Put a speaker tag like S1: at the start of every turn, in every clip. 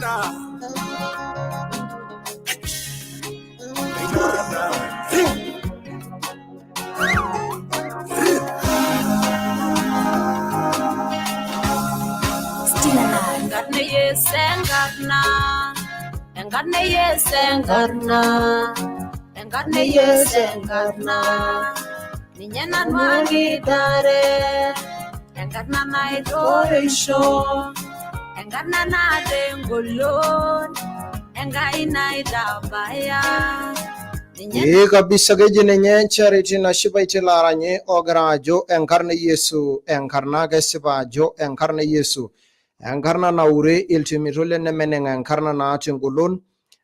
S1: Still alive. Enkarna e Yesu, enkarna. Enkarna e Yesu, enkarna. Enkarna e Yesu, enkarna. Ninye nanu akitare. Enkarna naitoreisho. Enkarna naata engolon. Enkai naitabaya. Ninye
S2: Ee kabisa keji ninye Charity nashipa itilo aranyi ogira ajo enkarna e Yesu enkarna kesipa ajo enkarna e Yesu enkarna naure iltimito lenemeneng enkarna naata engolon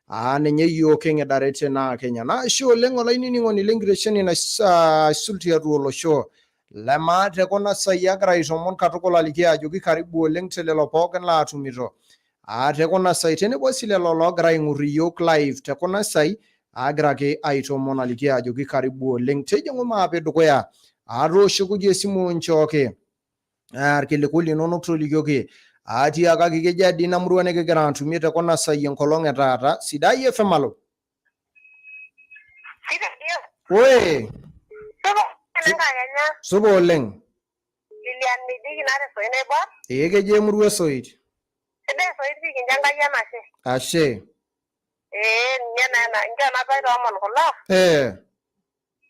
S2: aa ninye iyiook king'idarete naa Kenya. Naa ashe oleng olainining'oni lenkitesheni naisul tiatua olosho le maa te kuna sai agira aitomon katukul aliki ajoki karibu oleng te lelo pookin laatumito aa te kuna sai tenebo sii lelo loogira aing'ur iyiook live te kuna sai agira ake aitomon aliki ajoki karibu oleng tijing'u maape dukuya atooshokoki esimu nchooki irkiliku linonok tolikioki atiakaki kejaa dii ina murua nikigira atumie te kuna sai enkolong e taata. Sidai FM alo. Oe. Supa oleng.
S3: Lilian Midiki naa tesoit naibor.
S2: Ee kejaa emurua esoit?
S3: Sidai esoit pii kincho Enkai enashe.
S2: Ashe.
S3: Ee ninye naa ena, inchoo nanu aitoomon kulo.
S2: Ee.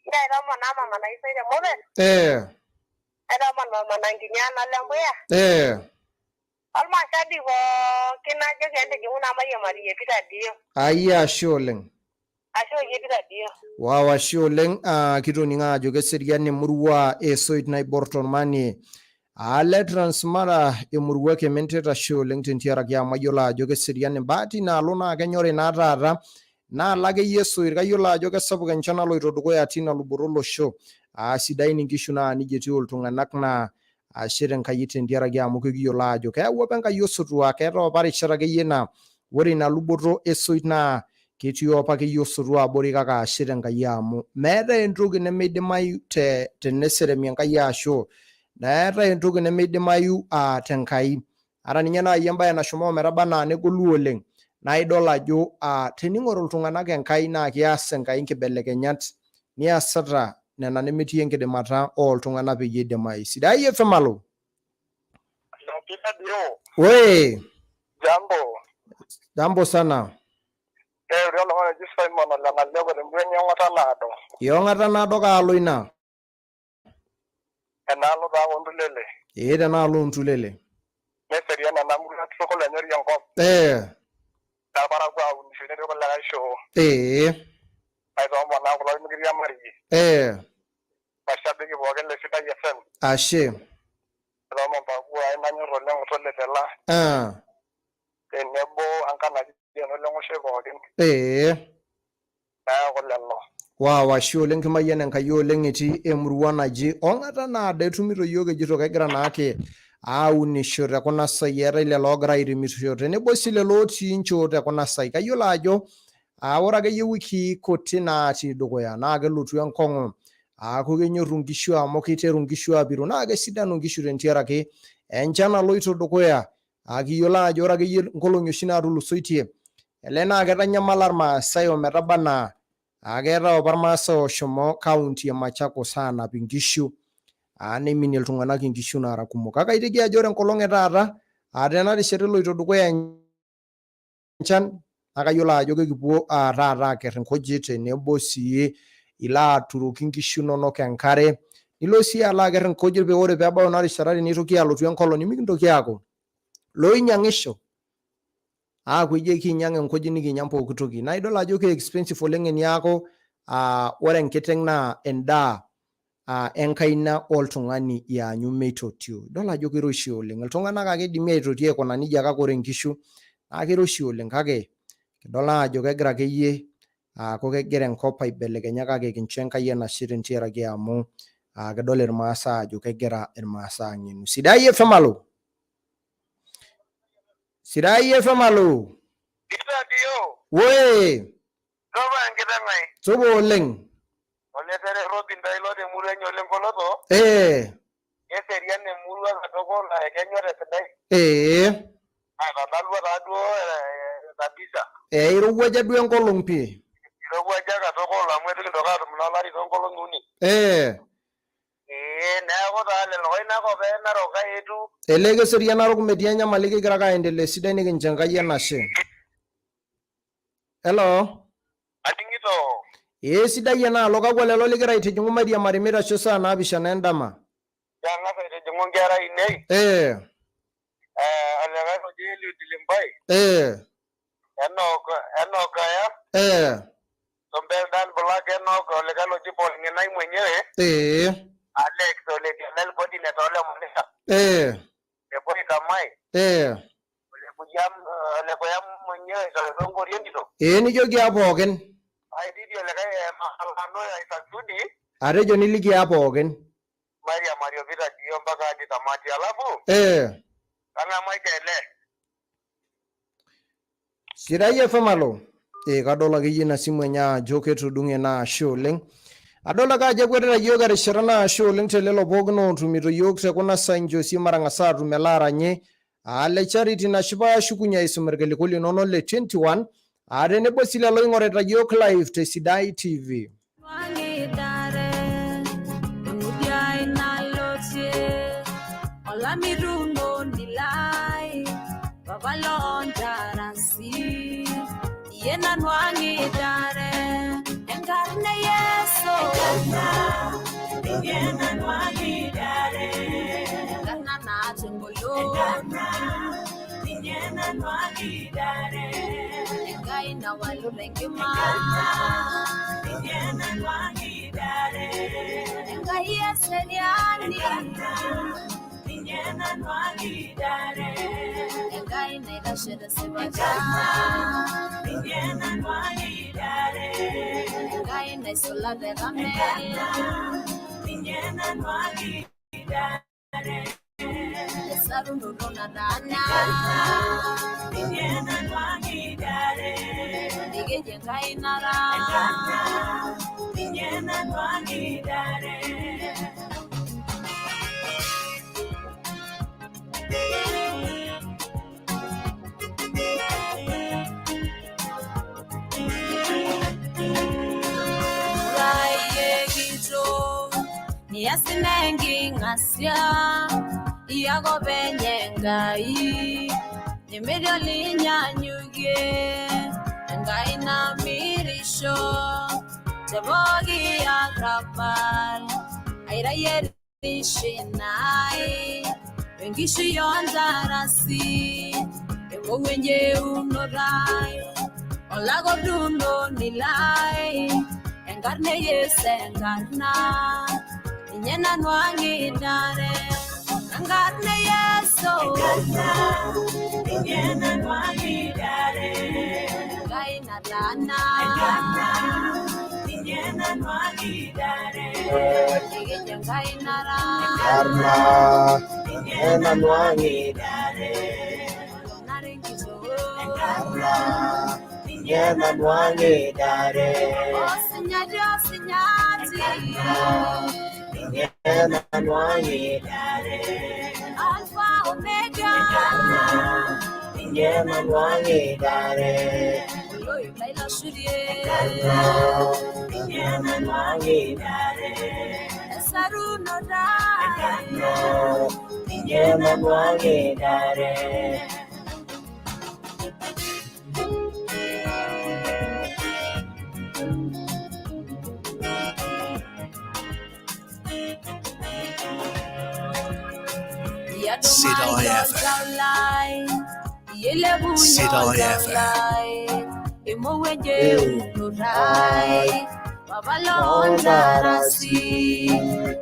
S3: Inchoo aitoomon naa mama naisoi te Mopet.
S2: Ee.
S3: Naitoomon mama Nankinya nalo Embuya.
S2: Ee.
S3: Olmashabi pookin najoki entijing'u naa mairiamariyie Peter Dio.
S2: Ai ashe oleng.
S3: Ashe oyie Peter Dio.
S2: Wow, ashe oleng. Kitoning'o ajo keserian emurua e Soit Naibor Tormanie. Ale Transmara emurua Kementet ashe oleng tentiaraki amu ayiolo ajo keserian imbaa tinaalo naa kenyori naa taata naalo akeyie Soit. Kayiolo ajo kesapuk enchan naloito dukuya tina luboto olosho. Sidain inkishu naa nijia etiu iltung'anak naa ashe tenkai tentiaraki amu kekiyiolo ajo keyau apa Enkai osotua, keetae apa rishat akeyie naa ore ina luboto esoit naa ketii apa akeyie osotua abori kake ashe tenkai amu meetae entoki nemeidimayu te teneseremi Enkai ashu meetae entoki nemeidimayu aa tenkai. Ata ninye naaji embae nashomo ometaba anaa negolu oleng naa idol ajo aa tening'oru iltung'anak Enkai naa keas Enkai nkibelekenyat niasata nena nemetii enkidimata ooltung'anak peyie eidimayu. Sidai FM alo.
S4: Peter Dio.
S2: Oe.
S4: Jambo.
S2: Jambo sana.
S4: Keure oltung'ani oji Simon ole Naleko temurua enye ong'ata naado.
S2: Iong'ata naado kaalo ina?
S4: Enaalo taa oontulele.
S2: Ee tenaalo oontulele.
S4: Neserian ena murua tukul enyori enkop.
S2: Ee.
S4: Irparakuo aunisho netii kulikae shoo.
S2: Ee.
S4: Aitoomon naa kulo mikiriamariyie.
S2: Ee.
S4: Mashabiki pookin le Sidai FM.
S2: Ashe.
S4: Aitoomon Pakua ai nanyor oleng Otole Tela.
S2: Ah.
S4: Tenebo enkanaji eno Leng'oshoi pookin.
S2: Ee.
S4: Neeku lelo.
S2: Wow, ashe oleng kimayian Enkai oleng etii emurua naji ong'ata naado etumito iyiook ejito kegira naake aunisho te kuna sai eetae lelo oogira airemisho tenebo sii lelo otii nchoo te kuna sai. Kayiolo ajo ore akeyie wikii kuti natii dukuya naa kelotu enkong'u aaku kenyorru nkishu amu keiteru nkishu aapiru naa kesidanu nkishu tentiaraki enchan naloito dukuya. Kiyiolo ajo ore akeyie nkolong'i oshi naatulusoitie elee naa ketanyamala Irmaasai ometaba anaa keetae apa Irmaasai ooshomo kaunti e Machakos aanap inkishu neiminie iltung'anak inkishu naara kumok. Kake aiteki ajo ore enkolong e taata tena rishata eloito dukuya enchan naa kayiolo ajo kekipuo taata aaker inkujit tenebo sii ilo aturoki inkishu inonok enkare nilo sii alo aker inkujit pee ore peebau ina rishata teneitoki alotu enkolong nimikintoki aaku loinyang'isho aaku ejo ekinyang' inkujit nikinyang' pooki toki naa idol ajo ke expensive oleng eniaku ore enkiteng naa endaa enkaina oltung'ani ianyu meitotio. Idol ajo keiroshi oleng. Iltung'anak ake eidimi aitotio aikuna nejia kake ore inkishu naa keiroshi oleng kake kidol naa ajo kegira akeyie aaku kegira enkop aibelekenya kake kincho Enkai enashe tentiaraki amu kidol Irmaasai ajo kegira Irmaasai aang'enu. Sidai FM alo. Sidai FM alo.
S4: Peter Dio.
S2: Woe.
S4: Supa enkiteng ai.
S2: Supa oleng.
S4: Ole tere Robin taa ilo temurua enye oleng Koloto.
S2: Ee.
S4: Keserian emurua katukul naa ekenyor esidai.
S2: Ee.
S4: Etadalua taaduo kabisa.
S2: Eirowuaja duo enkolong pii.
S4: Irowuaja katukul amu eitu kintoki aatum naa olari toonkolong'i uni. Ee neeku taa lelo oinakop e Narok kai etiu.
S2: Elee keserian Narok metii enyamali kigira ake aendelea esidai nikincho Enkai enashe. Hello.
S4: Aning'ito.
S2: Ee sidai enaalo kakwa lelo ligira aitijing'u mairiamari meitasho saa naapishana endama.
S4: Kang'as aitijing'u inkera ainei. Olikae oji Eliud Limbai. Enock Enock Aya. Tombel Dan Black Enock olikae loji Paul Ng'inai mwenyewe. Alex ole Tialel coordinator ole Monisa. Epoi Kamai. Ole Kuyam mwenyewe tonkori entito.
S2: Ee nijoki aa pookin.
S4: Aididi olikae Mahalano Isaac Sudi.
S2: Atejo niliki aa pookin.
S4: Mairiamari o Peter Kiyo mpaka hadi tamati alafu kang'amu ele.
S2: Sidai FM alo. Ee kadol akeyie ina simu enye ajo ketudung'e naa ashe oleng. Adol ake ajo ekwetita yiok erishata naa ashe oleng telelo pookin ootumito yiok te kuna saai nchoo sii matang'asa aatum ele aranyi aa le Charity Nashipa ashukunye aisum irkiliku linono le 21 aa tenebo sii lelo oing'orita yiok live te Sidai TV.
S1: Wangidare, emudiai nalotie, olamiruno nilai, baba lontarasi, iye nanu angidare, enkarna e Yesu. Enkarna, ninye nanu angidare. Enkarna naata engolon. Enkarna, ninye nanu angidare. Enkai nawalu tenkima. Enkarna, ninye nanu angidare. Enkai eseriani. Enkarna, ninye nanu angidare. Enkai naitashe tesipata. Enkarna, ninye nanu angidare. Enkai naisula te Karmel. Enkarna, ninye nanu angidare. Esarunoto nataana. Enkarna, ninye nanu angidare. Ekeji Enkai nara. Enkarna, ninye nanu angidare. Niasinenging'asia iakop enye Enkai nemetii olinyanyukie Enkai namirisho te pooki arrabal airayierishinai enkishui oontarasi emou enjeunoto ai olakodunoni lai enkarna e Yesu enkarna ninye nanu angidare enkarna e Yesu. Enkarna, ninye nanu angidare. Enkai nataana. Enkarna, ninye nanu angidare. Ekeji Enkai nara.
S2: Enkarna,
S1: ninye nanu angidare. Olonare enkitoo.
S2: Enkarna, ninye nanu angidare.
S1: Osinyati, osinyati.
S2: Ninye nanu angidare.
S1: Alpha Omega.
S2: Ninye nanu angidare.
S1: Oloip lailashurie.
S2: Ninye nanu angidare.
S1: Esarunoto ai.
S2: Ninye nanu angidare.
S5: Sidai FM. Sidai FM.
S1: Emou enjeunoto ai Baba lontarasi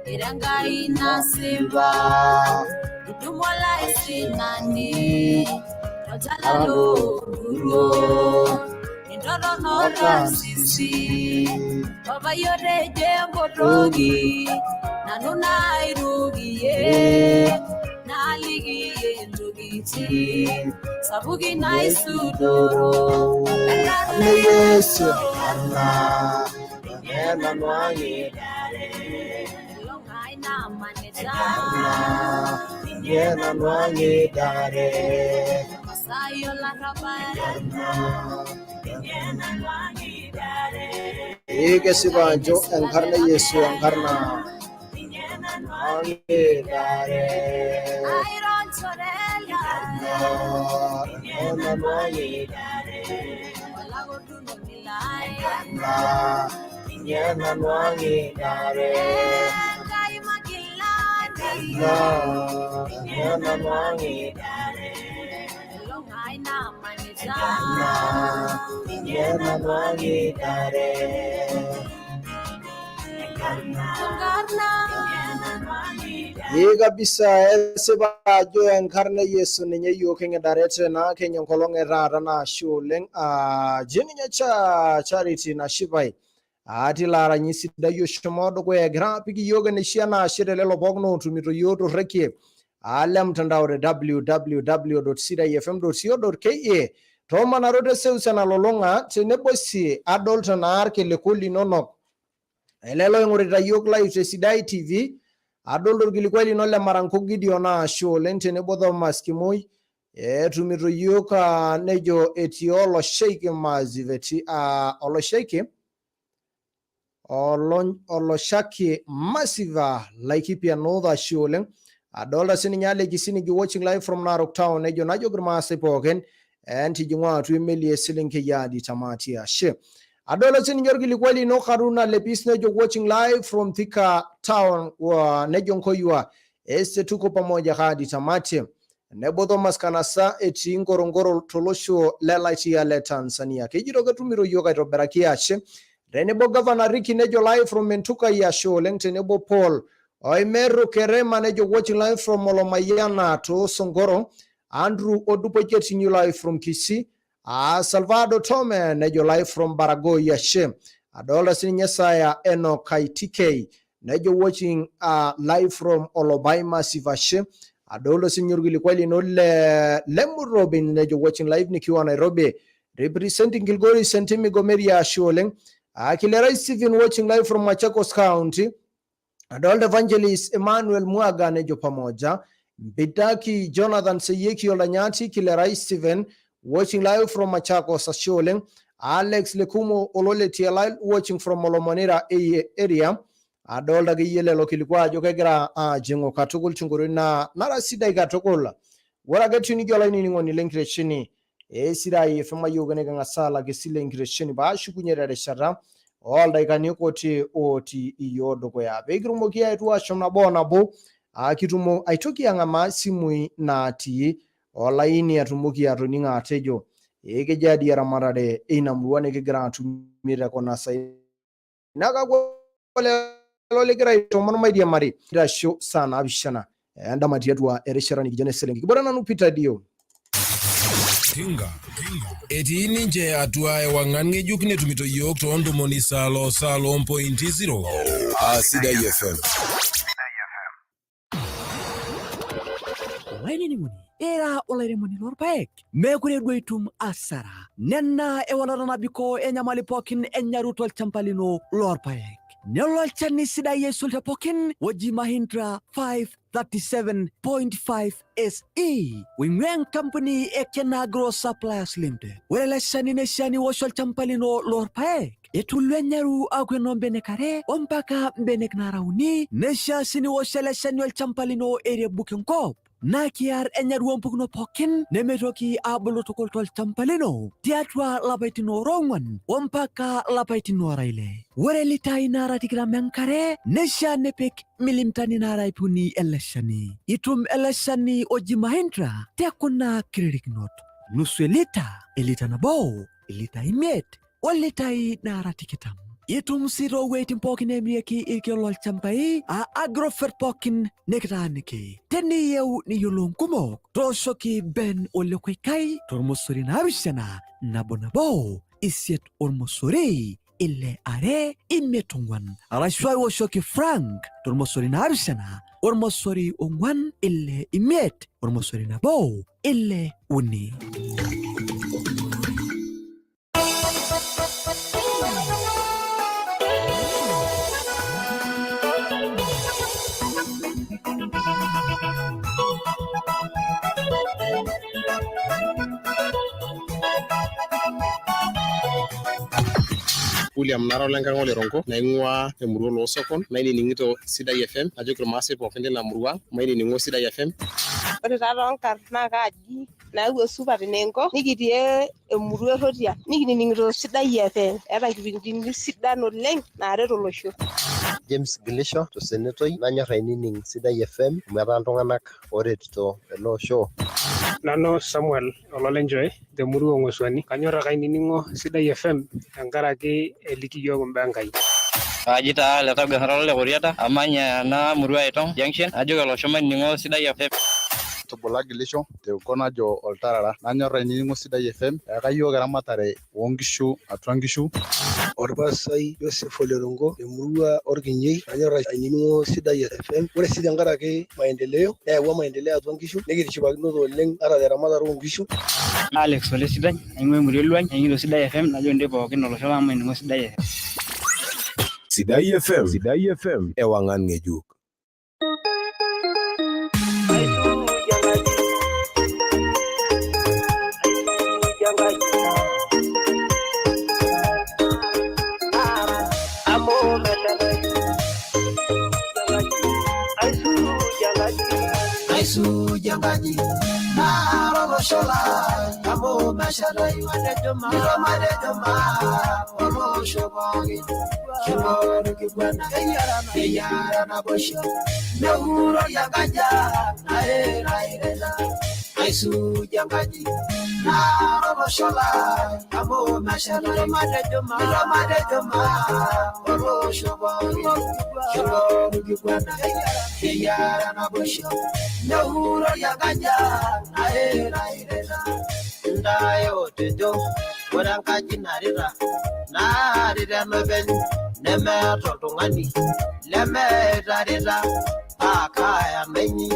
S1: ira Enkai nasipa idumu olaisinani tolchala looduro nintoton orasisi Papa yotejo empotoki nanu nairukiyie naliki intokitin sapukin naisudoro enkarna
S2: E
S1: e
S2: Yesu
S1: Yesu.
S2: enkarna, ninye nanu angidare.
S1: Elong'ai namanita.
S2: Enkarna, ninye nanu angidare. Ee kesipa ajo enkarna e Yesu enkarna ang'idare. Ninye nanu ang'idare. Ninye nanu ang'idare. Ninye nanu ang'idare. Ee kabisa esipa ajo enkarna e Yesu ninye yiok king'idarete naa kenya enkolong e taata naa ashe oleng. Aji ninye Charity Nashipai atii laaranyi sidai oshomo dukuya egira apik iyiok eneishia naa ashe telelo pookin ootumito iyiok torrekie le mtandao te www.sidaifm.co.ke toomanarot eseuseu nalulung'a tenebo sii adolta naa irkiliku linonok elelo oing'orita yiok live te Sidai TV. Adolta orkilikuai lino le Maranko Gideon naa ashe oleng tenebo Thomas Kimoi etumito yiok nejo etii olosheiki Maziveti olosheiki oloshaki Massive Laikipia North ashe oleng. Adolta sininye Alex Sinigi watching live from Narok Town nejo najoki irmaasai pookin entijing'u atua emeli eselenkei adi tamati ashe. Adolta sininye orkilikuai lino Haruna Lepis nejo watching live from Thika Town nejo nkoyua este tuko pamoja hadi tamati. Nebo Thomas Kanasa etii Ngorongoro tolosho lelaitia le Tanzania. Kejito ketumito yiok aitobiraki ashe. Tenebo Governor Ricky nejo live from Mentukai ashe oleng tenebo Paul Oimeru Kerema nejo watching live from Olomayana to Songoro. Andrew Odupo getting you live from Kisii. Salvador Tome nejo live from Baragoi ashe. Adolta sininye Saya Eno Kaitike nejo watching live from Olobai Massive ashe. Adolta sininye orkilikuai lino le Lemu Robin nejo watching live nikiwa Nairobi representing Kilgori Sentimigo Meria ashe oleng. Kilerai Stephen watching live from Machakos County. Adolta Evangelist Emmanuel Mwaga nejo pamoja. Mbitaki Jonathan Seyeki Olanyati Kilerai Stephen watching live from Machakos ashe oleng. Alex Lekumo Olole TLI watching from Olomonera area. Adolta akeyie lelo kilikua ajo kegira ajing'u katukul tenkoitoi naa nara sidai katukul. Ore ake tinijo olainining'oni lenkitesheni esidai FM ayiok niking'as alak esile enkitesheni paashukunye terishata oldaikani kuti otii iyiok dukuya peekitumoki aetu ashom nabo o nabo kitumo aitoki ang'amaa isimui natii olaini atumoki atoning'o atejo ee dii eramatare eina murua nikigira atumie te kuna sai. Naa kakwa lelo ligira aitoomon mairiamari itasho saa naapishana endama tiatua erishata nikijo ene selenkei. Kibore nanu Peter Dio.
S5: Tinga etii ninche atua ewang'an ng'ejuk netumito yiok too ntomoni salo salo mpointi zero.
S6: Sidai FM.
S7: Olainining'oni, ira olairemoni lorpaek, meekure duo itum asara. Nena ewalata nabikoo enyamali pookin enyaru tolchamba lino lorpaek. Nelo olchani sidai aisul te pookin oji Mahindra 537.5 SE oing'ua enkampuni e Kenagro Suppliers Limited. Ore ele shani neishaa niwosh olchamba lino lorpaek etulu enyaru aaku enoo mbenek are ompaka mbenek naara uni. Neishaa sii niwosh ele shani olchamba lino erebuk enkop naa kiar enyaru ompukunot pookin nemeitoki aabulu tukul tolchamba lino tiatua lapaitin oora ong'wan ompaka lapaitin oora ile. Ore litai naara tikitam enkare neishaa nipik milimitani naara ip uni ele shani. Itum ele shani oji Mahindra te kuna kiririkinot: nusu elita, elita nabo, ilita imiet, o litai naara tikitam. Itum sii toowueitin pookin neemirieki irkeek lolchambai aa Agrovet pookin nikitaaniki. Teniyieu niyiolou nkumok, tooshoki Ben Ole Koikai tormosori naapishana nabo nabo isiet ormosori ile are imiet ong'wan arashu aiwoshoki Frank tormosori naapishana ormosori ong'wan ile imiet ormosori nabo ile uni.
S8: William nara olenkang ole Rongo naing'ua emurua Oloosokon nainining'ito Sidai FM najoki irmaasai pookin lina murua mainining'o Sidai FM.
S9: Ore taa toonkarn naa kaaji nayau esupat inenko nikitii emurua e Rhotia nikinining'ito Sidai FM. Eeta nkipindini sidan oleng naaret olosho.
S10: James Gilisho tosenetoi nanyor ainining Sidai FM amu etaa iltung'anak ooretito ele osho.
S11: Nanu Samuel Ololenjoe temurua Ong'osuani. Kanyor ake ainining'o Sidai FM tenkaraki eliki iyiook imbaa Enkai.
S12: Kaji taa Letagua Ole Koriata, amanya ena murua e Itong Junction, najoki olosho mainining'o Sidai FM.
S13: Tubula Gilisho tenkop najo Oltarara nanyor ainining'o Sidai FM eyaka iyiook eramatare oonkishu atua nkishu.
S14: Orpastai Joseph Ole Rongo temurua Orkinyei nanyor ainining'o Sidai FM. Ore sii tenkaraki maendeleo neyawua maendeleo atua nkishu nikitishipakinote oleng ata teramatare oonkishu.
S15: Alex Ole Sidai naing'ua emurua e Luany naining'ito Sidai FM najo ntae pookin olosho lang maining'o Sidai FM.
S6: Sidai FM. Sidai FM. Ewang'an ng'ejuk.
S16: Aisuj enkaji nara olosho lai amu meshetayu nito matejo maa olosho pookin kingoru kiguana eyiara naboisho meurori enkaji ang nairairita aisuj enkaji nara olosho lai amu meshetayu nito matejo maa olosho pookin kingoru kiguana eyiara naboisho meurori enkaji ang nairairita ntae otejo ore enkaji narita naarita enopeny nemeeta oltung'ani lemeitarita paa kaaya nainyi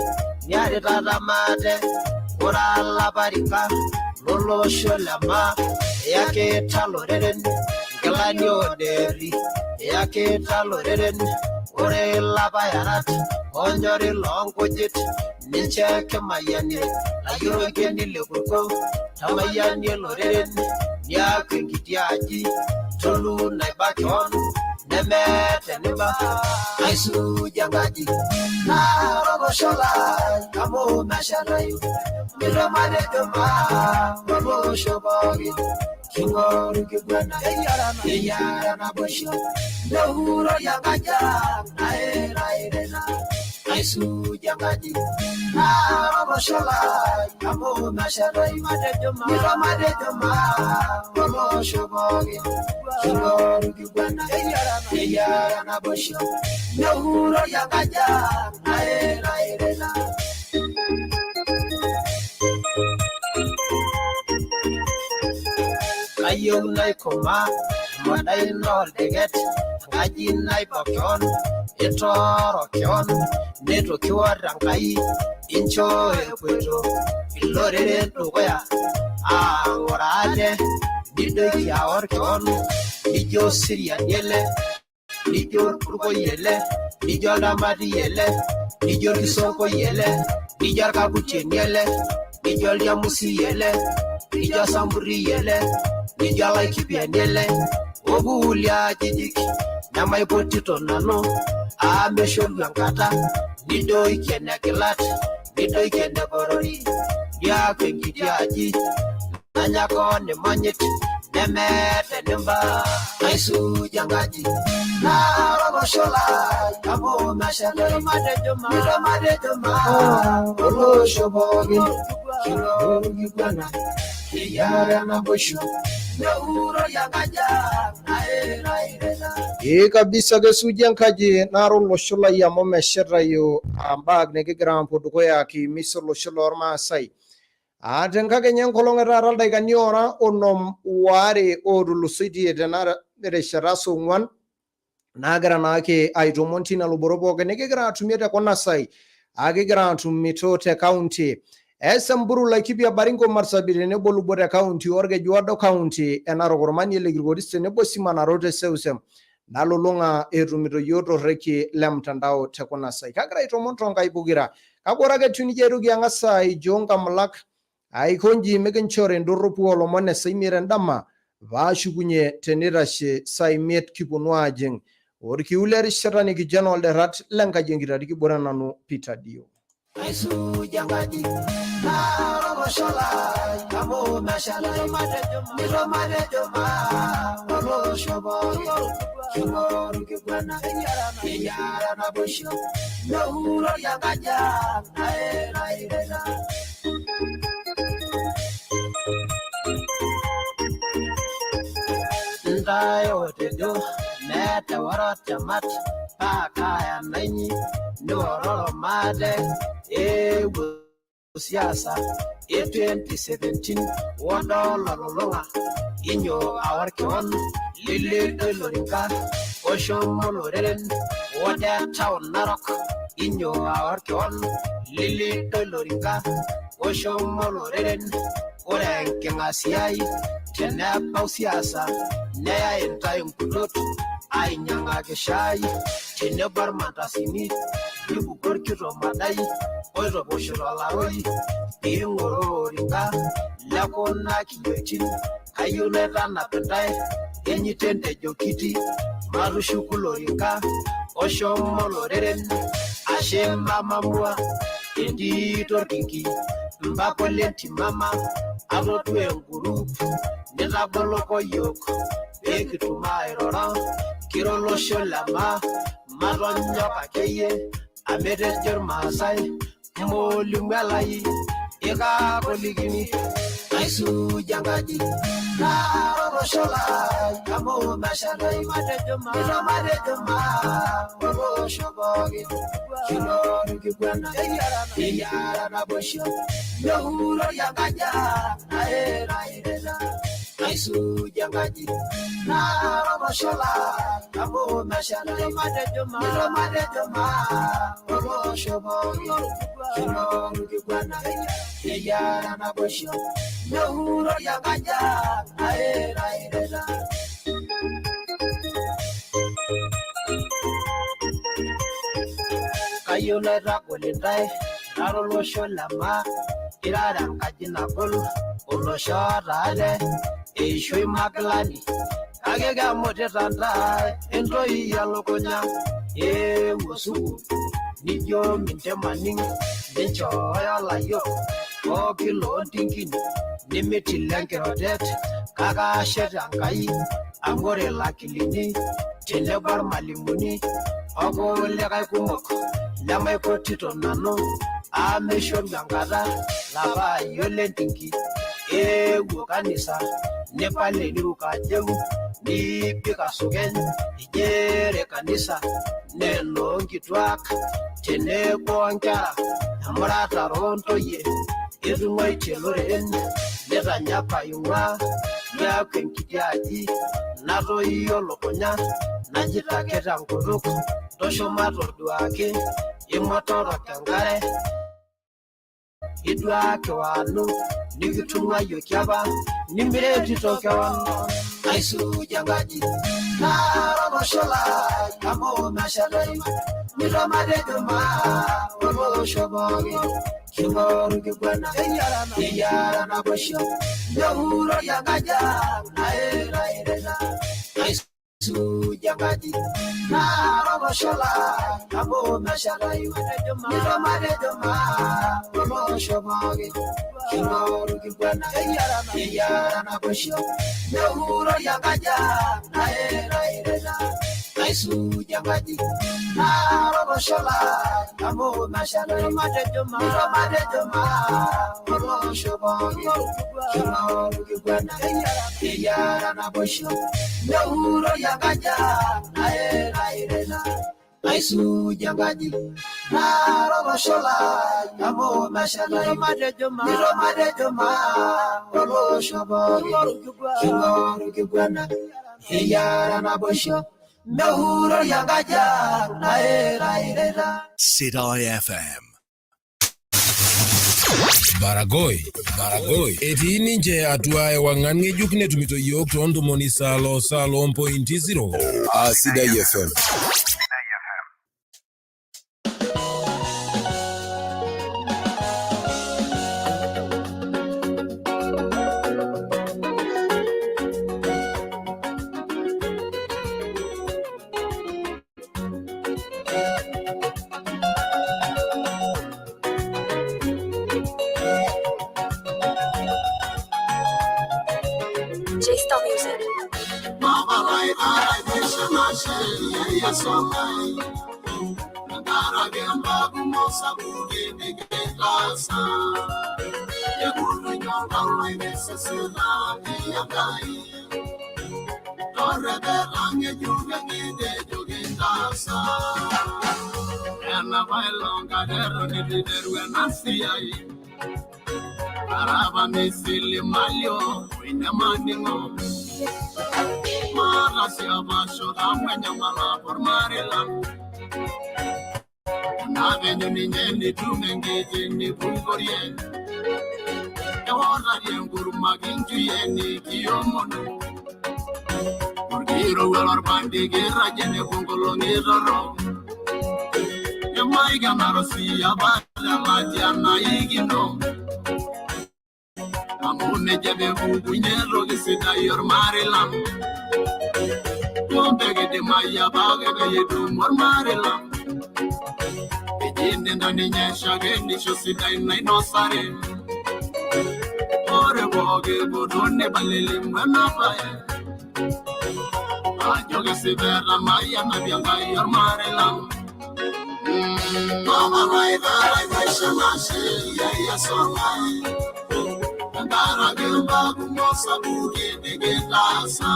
S16: niaritata maate ore alaparika lolosho le maa iyakita loreren nkilani oderri iyakita loreren ore ilapayarat onyori loonkujit ninche kimayianie layiorokeni lekurko tamayianie loreren niaku enkiti aji tolu naiba kewon nemeeta eniba aisuj enkaji nara olosho lai amu meshetayu nito matejo maa olosho pookin kingoru kiguana eyiara naboisho meurori enkaji ang nairairita aisuj enkaji nara olosho lai amu meshetayu nito matejo maa olosho pookin kingoru kiguana eyiara naboisho meurori enkaji ang nairairita. Kayieu naikoma emodai nooldiket enkaji naiba kewon itooro kewon neitu kior Enkai inchoo epuoito iloreren dukuya aang'oro ate nidoiki aor kewon nijo osiriani ele nijo orpurkoi ele nijo oldamati ele nijo orkisonkoi ele nijo orkakutieni ele nijo oljamusi ele nijo osamburi ele nijo olaikipiani ele okuulie ajijik nemaipotito nanu amu eshoru enkata nidoiki enekilat nidoiki enekorori niaku enkiti aji nanya koon imonyit nemeeta enimba aisuj enkaji nara olosho lai amu meshetayu nito matejo maa olosho pookin kingoru kiguana eyiara naboisho meurori enkaji ang nairairita.
S2: Ee kabisa kesuji enkaji nara olosho lai amu meshetayu mbaa nikigira aapuo dukuya kiimis olosho lormaasai. Tenkakenya enkolong e taata ildaikani oora onom waare ootulusoitie tena rishata saa ong'uan naagira naake aitomon tina luboto pookin nikigira atumie te kuna saai akigira atumito te county e Samburu, Laikipia, Baringo, Marsabit tenebo lubot e county Orkejuado, county e Narok, Ormanie le Kilgoris tenebo sii Manarot e seuseu nalulung'a etumito yiok torrekie le mtandao te kuna saai. Kagira aitomon toonkaik pokira kake ore ake etiu nejia aitoki ang'as aijo nkamulak aiko nji mikinchori indorropu oolomon e saa imiet endama. Paashukunye teneitashe saa imiet kiponu aajing orkiu le rishata nikijo enaa olderrat lenkaji enkitati kibore nanu Peter Dio.
S16: Aisuj enkaji naa olosho lai amu meshalai nito matejo maa olosho pooki king'oru kiguana eyiara naboisho meurori enkaji ang nairaireta. Ntae otejo meeta eworot temat paa kaya nainyi niwororo maate eewuo siasa e 2017 wodol olulung'a inyo aor kewon lilido ilorinka oshomo loreren wode town Narok inyo aor kewon lilido ilorinka oshomo loreren ore enking'asiai tenebau siasa neyai intae nkulot ainyang'aki shai tenebo ormandasini nibuko orkitomadai oitoposhito olaroi piing'oroo orinka lekuna kiyioitin kayieu naitanap intae enyito entejo kiti matushuku lorinka oshomo loreren ashe mama mua entito orkinki mpapa lentimama atodua engurup nitaboloko yiok peekitum airoro kiro olosho lema matonyok akeyie amu etejo irmaasai moolimu elai ikakolikini aisuj enkaji naa olosho lai amu meshatai nito matejo maa olosho pooki king'oru kiguana eyiara naboisho meurori enkaji ang nairaireta aisuj enkaji naa olosho lai amu meshatai nito matejo maa olosho pooki king'oru kiguana eyiara naboisho meurori enkaji ang nairaireta. Kayieu naitagol intae nara olosho lemaa irara enkaji nagol olosho oota ate eishoi makilani kake kemutita ntae entoi elukunya eewuo sukuul nijo mintemaning ninchooyo layiok pooki loontinkin nimitil enkirotet kake ashe tenkai amu ore lakilini tenebo ormalimuni okulikae kumok lemaipotito nanu amu meishoru enkata lapa ayiok lentinki eewuo kanisa nipal eniruko ajeu niipik asukeny ijere kanisa naa enonkituak tenebo onkera emuratare oontoyie etung'uaitie loreren nitanyapa aing'ua neeku enkiti aji natoyio lukunya najito ake tenkutuk tushuma toduaki imotorok enkare iduaki wanu nikitung'uayioki apa nimiretito kewon aisuj enkaji naa olosho lai amu meshatai nito matejo maa olosho pooki king'oru kiguana eyiara naboisho meurori enkaji ang nairaireta aisuj enkaji naa olosho lai amu meshatai nito matejo maa olosho pooki king'oru kiguana eyiara naboisho meurori enkaji ang nairaireta aisuj enkaji naa olosho lai amu meshatai nito matejo maa olosho pooki king'oru kiguana eyiara naboisho meurori enkaji ang nairaireta aisuj enkaji naa olosho lai amu meshatai nito matejo maa olosho pooki king'oru kiguana eyiara naboisho meurori enkaji ang nairaireta.
S5: Sidai FM. Baragoi, Baragoi. Etii ninche atua ewang'an ng'ejuk netumito yiok too ntomoni salo salo mpointi zero.
S6: Aa Sidai FM.
S16: Yesolai Tenkaraki mbaa kumok sapukin nikintaasa Ekurrunyo oltau lai mesesena Enkai Torrepeta ng'ejuk eng'itejo kintaasa Enapaelong kake eton eitu iteru ena siai Arapa misilimalio oinemaning'o Maata sii apa shot amu enyamal apa ormarei lang Naa penyo ninye nitum enkiti nipungorie Eworari enkurma kinchuyie nikiomonu Orkirowua lorpandi kirragie nepuo nkolong'i torrok Nemaikenaro sii apa telatia naikino Amu nejia peepukunye toki sidai ormarei lang Kumbe kidimayu apake peyie etum ormarei lang Eji nendo ninye shakenisho sidai nainosare Ore pooki kutu neibalilimu ena bae Ajo kesipa etamayiana pi Enkai ormarei lang Tenkaraki mbaa kumok sapukin nikintaasa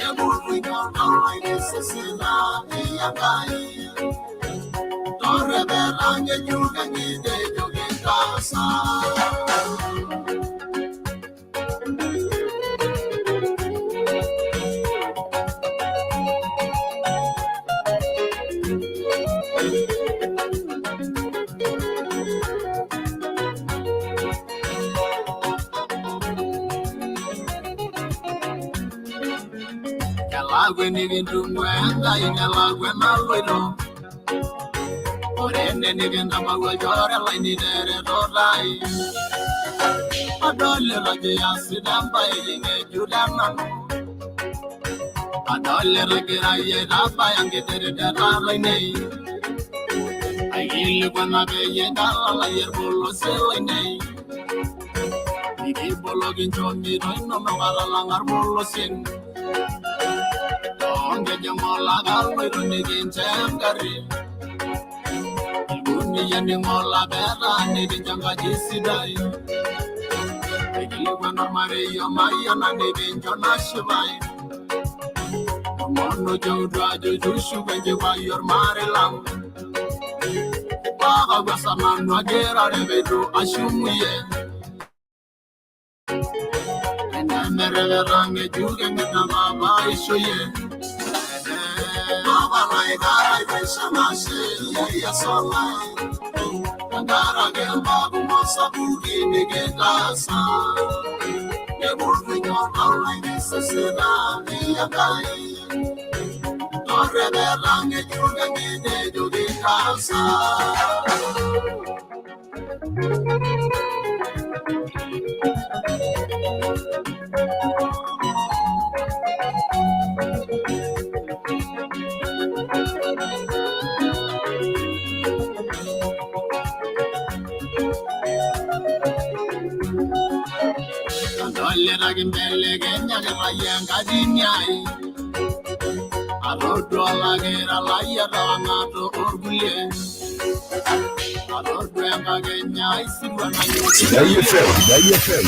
S16: Ekurrunyo oltau lai mesesena Enkai Torrepeta ng'ejuk eng'itejo kintaasa Kelakwa enikintung'ua Enkai nelakwa enaloito Ore ene nikintabawua olchore lai niteretoto ai Adolita ajo iyasita embae ng'ejuk tenanu Adolita egirai aitabaya nkitirideta ainei Aikilikuana peyie intalalai irpolosien lainei Nikiboloki nchomito inonok atalang'a irpolosien Toonkejek ng'ole ake aloito nikincho engarri Irkuniyiani ng'ole ake etaa nikincho enkaji sidai Aikilikuana ormarei omayiana nikincho nashipai Tomonoki eutu ajo tushuko enchipai ormarei lang Pakakwasa nanu agira peitu ashumuyie Enemerepeta ng'ejuk eng'ita papa aishoyie Tenkaraki mbaa kumok sapukin nikintaasa Nekurrunyo oltau lai mesesena Enkai Torrepeta ng'ejuk eng'itejo kintaasa Adolita kimbelekenyakita yie enkatini ai Atodua olakira lai etawang'ato orkulie Atodua enkakenya ai sirua
S6: Sidai FM, Sidai FM,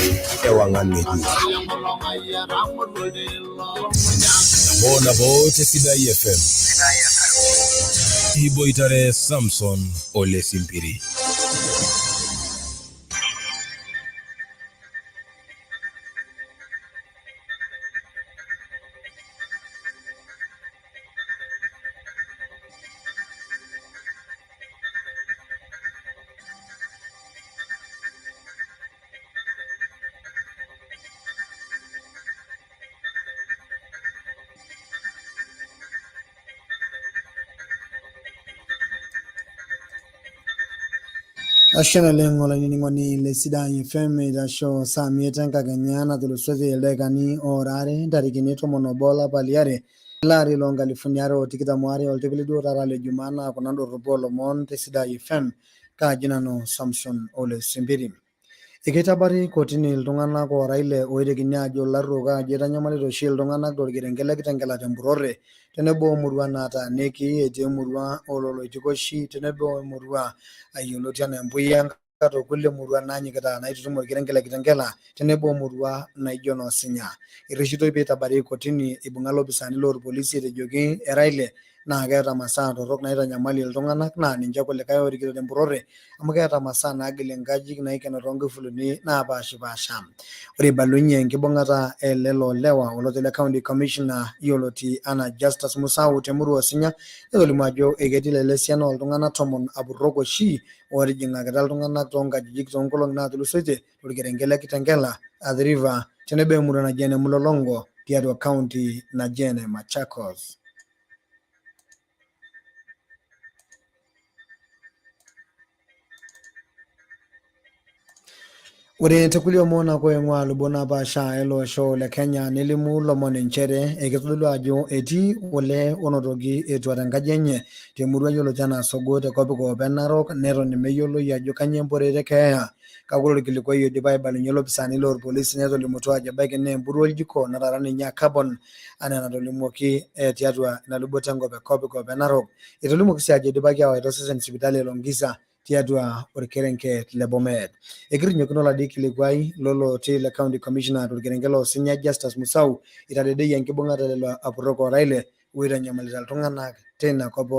S6: ewang'an ng'ejuk.
S16: Adol enkolong ai etang'orua oltilo lormunya
S5: Nabo nabo te Sidai FM. Iboitare Samson Ole Simpiri.
S17: Ashe naleng olainining'oni le Sidai FM eitasho saa miet enkakenya natulusoitie ildaikani oora are ntarikini 11 olapa liare ele ari loo nkalifuni are o tikitam waare oltepeli duo taata le Jumaa naa kuna ndorropu oolomon te Sidai FM kaaji nanu Samson Ole Simpiri. Ekeitabari kotini iltung'anak oora ile oitekini aajo ilarruok aajo eitanyamalita oshi iltung'anak torkerenket le Kitengela tempurrore tenebo omurua naataaniki etii emurua oololoitikoshi tenebo emurua yioloti anaa Empuya Enkat okulie murua naanyikita naitutum orkerenket le Kitengela tenebo omurua naijo Noosinya. Erreshitoi peitabari kotini eibung'a lopisaani loorpolisi etejoki era ile naa keeta masaa torrok naitanyamalie iltung'anak naa ninche kulikae oorikito tempurrore amu keeta masaa naagilie nkajijik naikeno toonkifulini naapaashipaasha. Ore eibalunye enkibung'ata e lelo lewa oloti le county commissioner yioloti anaa Justus Musau temurua Osinya netolimuo ajo eketii lelo esiana ooltung'anak 10 apurrok oshi ootijing'akita iltung'anak toonkajijik toonkolong'i naatulusoitie torkerenket le Kitengela, Athi River tenebo emurua naji ene Mlolongo tiatua county naji ene Machakos. Ore te kulie omon ake oing'ua lubot napaasha ele osho le Kenya nelimu lomon inchere ekitodolu ajo etii olee onotoki etua tenkaji enye temurua yioloti anaa Sogo te kopikop e Narok neton meyioloi ajo kanyoo emporeet e keeya. Kake ore orkilikuai oidipa aibalunye ilopisaani loorpolisi netolimutuo ajo ebaiki naa empuruo oljiko nataara ninye aa carbon anaa enatolimuoki tiatua ina luboto enkop e kopikop e Narok. Etolimuoki sii ajo eidipaki aawaita osesen sipitali e Longisa tiatua orkerenket le Bomet. Ekirinyokino oladi kilikuai lolo otii le county commissioner torkerenket lo Osinya Justus Musau itadedeyie enkibung'ata lelo apurrok oora ile oitanyamalita iltung'anak teina kop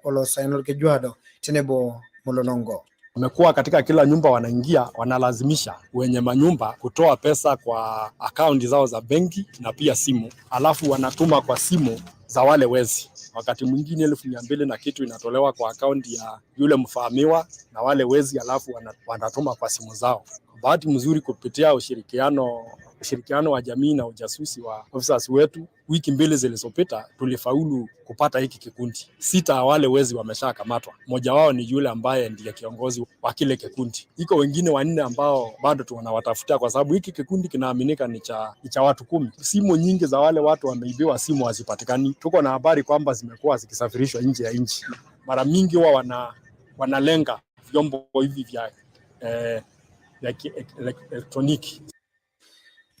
S17: oloosaen olkejuado tenebo Mlolongo.
S18: Wamekuwa katika kila nyumba wanaingia, wanalazimisha wenye manyumba kutoa pesa kwa akaunti zao za benki na pia simu, alafu wanatuma kwa simu za wale wezi. Wakati mwingine 200,000 na kitu inatolewa kwa akaunti ya yule mfahamiwa na wale wezi, alafu wanatuma kwa simu zao. Bahati mzuri, kupitia ushirikiano wa jamii na ujasusi wa officers wetu, wiki 2 zilizopita tulifaulu kupata hiki kikundi. 6 wale wezi wameshakamatwa. Mmoja wao ni yule ambaye ndiye kiongozi wa kile kikundi. Iko wengine 4 ambao bado tunawatafuta kwa sababu hiki kikundi kinaaminika ni cha watu 10. Simu nyingi za wale watu wameibiwa simu hazipatikani. Tuko na habari kwamba zimekuwa zikisafirishwa nje ya nchi. Mara mingi huwa wanalenga vyombo hivi vya elektroniki.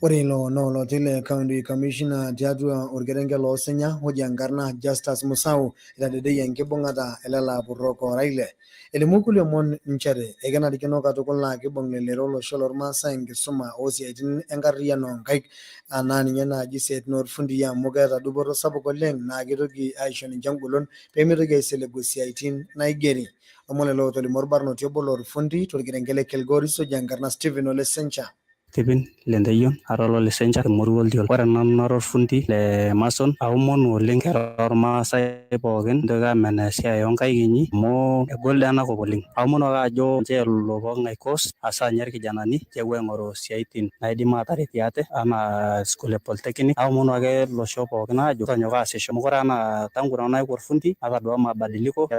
S17: Ore ilo naa oloti le county commissioner tiatua orkerenket loosinya oji enkarna Justus Musau itadedeyie enkibung'ata elelo apurrok oora ile. Elimu kulie omon nchere ekenarikino katukul naa kibung lelero olosho lormaasai enkisuma oosiaitin enkarriyiano oonkaik anaa ninye naaji isiaitin orfundii amu keeta dupoto sapuk oleng naa keitoki aisho ninche engolon peemitoki aisiligu isiaitin naigeri. Omon lelo ootolimuo orbarnoti obo lorfundi torkerenket le Kilgoris oji enkarna Stephen Ole Sencha.
S19: Stephen Lenteyion ara olo Sencha temurua Oltiol. Ore nanu nara orfundi le mason aomonu oleng kera ormaasai pookin ntoki amenaa esiai oonkaik inyi amu egol dii enakop oleng. Aomonu ake ajo nchoo elo pooking'ae course hasa ninye irkijanani kepuo aing'oru isiaitin naidim aataretie ate anaa school e polytechnic. Aomonu ake losho pookin aajo tonyok aasisho amu ore anaa tangu nanu naaku orfundi natadua mabadiliko.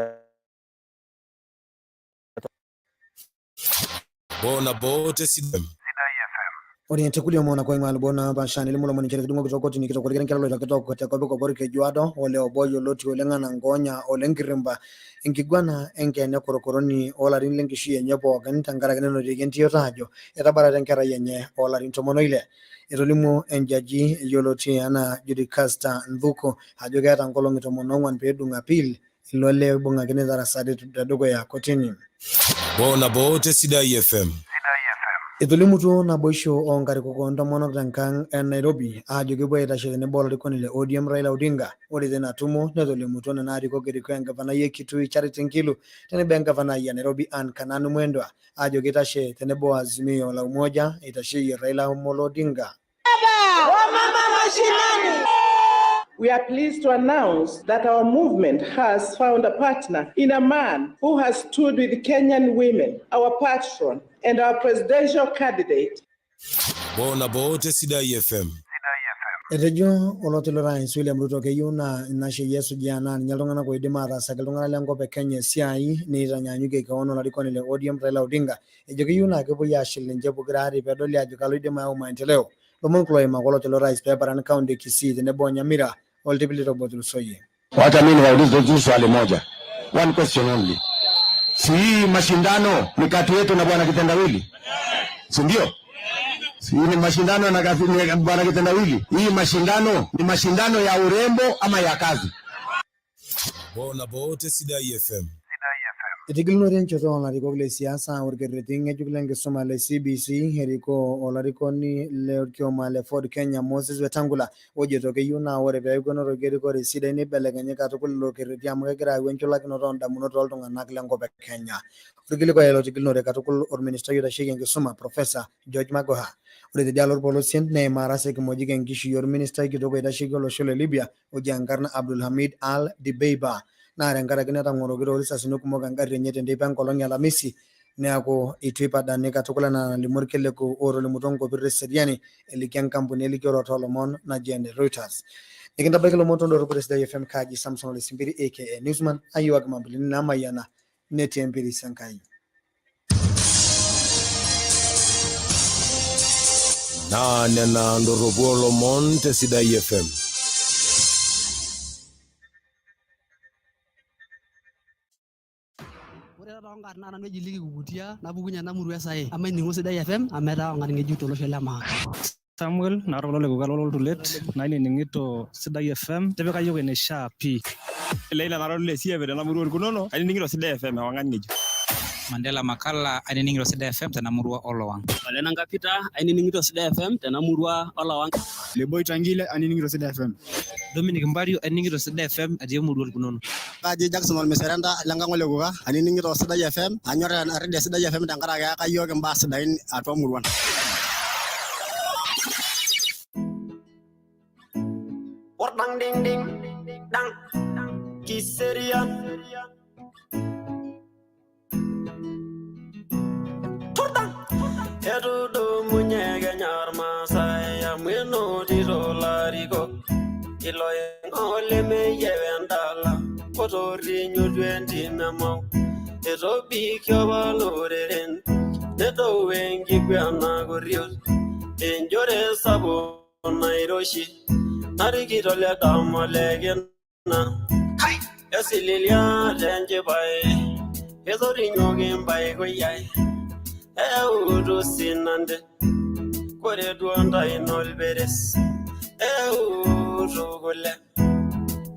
S5: Bona bote sidai.
S17: Ore te kulie omon oing'ua lubot napaasha nelimu lomon nchere etudung'okito kotini kitok orkerenket loitokitok te kopikop orkejuado olee obo yioloti oleng anaa Nkoonya ole Nkirimba enkiguana enkeene korokoroni oolarin lenkishui enye pookin tenkaraki nenotieki entiyoto aajo etabarata enkerai enye oolarin 16. Etolimuo enjaji yioloti anaa Judicasta Nthuku ajo keeta nkolong'i 14 peedung appeal ilo lee oibung'aki neitarasari tedukuya kotini.
S5: Bona bote Sidai FM.
S17: Etolimutuo naboisho oonkarikok oontomonok tenkang e Nairobi aajo kepuo aitashe tenebo olarikoni le ODM Raila Odinga. Ore teina tumo netolimutuo nena arikok erikoo engavanai e Kitui Charity Ngilu tenebo engavanai e Nairobi Anne Kananu Mwendwa aajo keitashe tenebo Azimio la Umoja eitasheyie Raila Amolo Odinga.
S20: We are pleased to announce that our movement has found a partner in a man who has stood with Kenyan women, our patron and our presidential candidate.
S5: Bona bote Sidai FM.
S17: Etejo oloti lorais William Ruto keyieu naa ina sheria esujaa naa ninye iltung'anak oidim aataasaki iltung'anak lenkop e Kenya esiai neitanyanyukie kewon olarikoni le ODM Raila Odinga. Ejo keyieu naa kepuoi aashil ninche pokira aare peedoli ajo kalo oidim ayau maendeleo. Lomon kulo oimaka oloti lorais peeparan kaunti e Kisii tenebo o Nyamira oltipilito obo otulusoyie.
S21: Wacha mimi niwaulize tu swali moja. One question only. Si hii mashindano ni kati yetu na bwana Kitendawili? Si ndio? Hii ni mashindano na bwana kitendawili. Hii mashindano ni mashindano ya urembo ama ya kazi?
S5: Bona bote Sidai FM.
S17: Etigilunore enchoto olarikok le siasa orkerreti ng'ejuk lenkisuma le CBC erikoo olarikoni le orkioma le Ford Kenya Moses Wetangula ojoito keyieu naa ore peeku enotoki erikore sidai neibelekenyi katukul ilo kerreti amu kegira ayau enchulakinoto oondamunot tooltung'anak lenkop e Kenya. Orkilikuai lotigilunore katukul orministai oitasheki enkisuma Professor George Magoha. Ore tedialo orpolosien neimaa arasa kimojik enkishui orministai kitok oitasheki olosho le Libya oji enkarna Abdulhamid Al Dibeiba naa tenkaraki netang'oroki toorisasini kumok engarri enye tenteipa enkolong e Alamisi neaku eitu eipadani katukul enaa enalimu orkiliku otolimutuo nkopir eseriani eliki enkampuni elikioroto oolomon naji ene Reuters. Nikintabaiki ilomon tondorropu te Sidai FM kaaji Samson Ole Simpiri aka Newsman ayiwaki mambilini naamayiana netii empiris Enkai.
S5: Naa nena ndorropu oolomon te Sidai FM.
S3: Ore taata toonkarn naa nanu eji Liki Kukutia napukunye ena murua e Sae amainining'o Sidai FM amu etaa ewang'an ng'ejuk tolosho le maa.
S22: Samuel nara kulo lekuka loltulet nainining'ito Sidai FM tipika yiok eneishaa pii.
S23: Leila nara ole siape tena murua Orkunono ainining'ito Sidai FM ewang'an ng'ejuk.
S24: Mandela Makala ainining'ito Sidai FM tena murua Olowang.
S25: Ole Nanga Peter ainining'ito Sidai FM tena murua Olowang.
S26: Leboi Tangile ainining'ito Sidai FM.
S27: Dominic Mbario ainining'ito Sidai FM atii emurua Olkunono.
S28: Kaji Jackson Olmiserenda lenkang ole Kuka ainining'ito Sidai FM anyor eredio Sidai FM tenkaraki eyaka yiok imbaa sidain atua muruan.
S29: Wordang ding ding dang kiserian. Etudumunye Kenya irmaasai amu enotito ilarikok iloing'ok lemeyieu endala otorrinyutua entim emau etobikio apa loreren nedou enkiguena korriot enjore sapuk nairoshi narikito le dama le kina esililia tenchipai etorrinyoki mpaikoyiai eyautu sinante kore duo ntae nolperes eyautu kule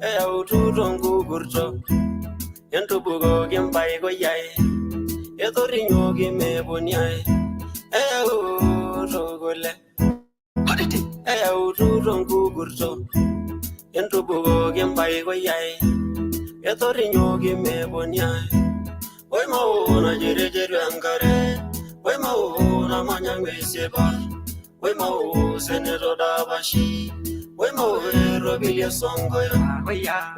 S29: eyautu tonkukurto entubukoki mpaikoyiai etorrinyoki meponiai eyautu kule eyautu tonkukurto entubukoki mpaikoyiai etorrinyoki meponiai oimao najerejeru enkare oimao namanya ng'uesi oimao seneto dapashi oimao eropilie songoyo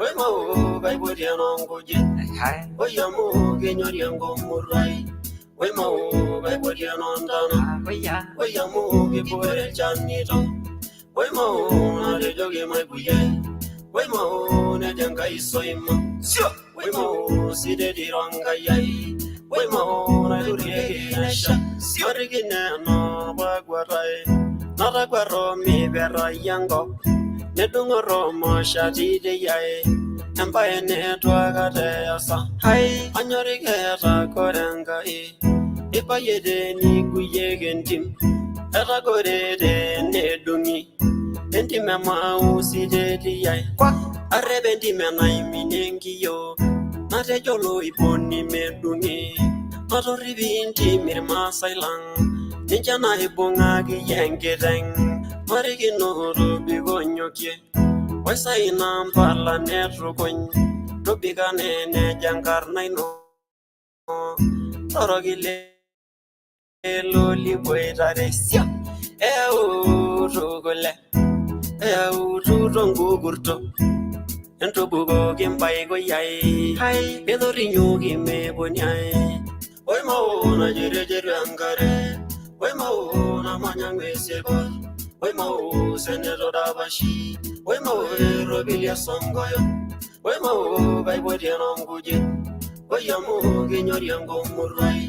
S29: oimao kaipotie nonkujit oiamu kinyorie nkomuruai oimao kaipotie nontana oiamu kipuere ilchanito oimao natejoki maipuyie oimao nejo Enkai soima oimao sitetiro Enkai ai oimao naiturieki naisha marikino enoopakuatai natakuato miperai enkop nedung'oto mashati teyiai embae neitu aikata easa anyoriki etagore Enkai ibayie teniguyieki entim etagore tenedung'i entim emausi tetiai arrep entim enaiminie enkiyio natejo loiponi medung'i matorripi intimi irmaasai lang ninche naibung'akiyie enkiteng marikino tobiko nyokie oisaina mpala netukuny tobika nenejo enkarna ino toroki lelo liboitare eyautu kule eyautu tonkukurto entubukoki mpaikoyiai etorrinyoki meponiai oimao najerejeru enkare oimao namanya ng'uesi oimao seneto dapashi oimao eropilie songoyo oimao kaipotie nonkujit oiamu kinyorie nkomuruai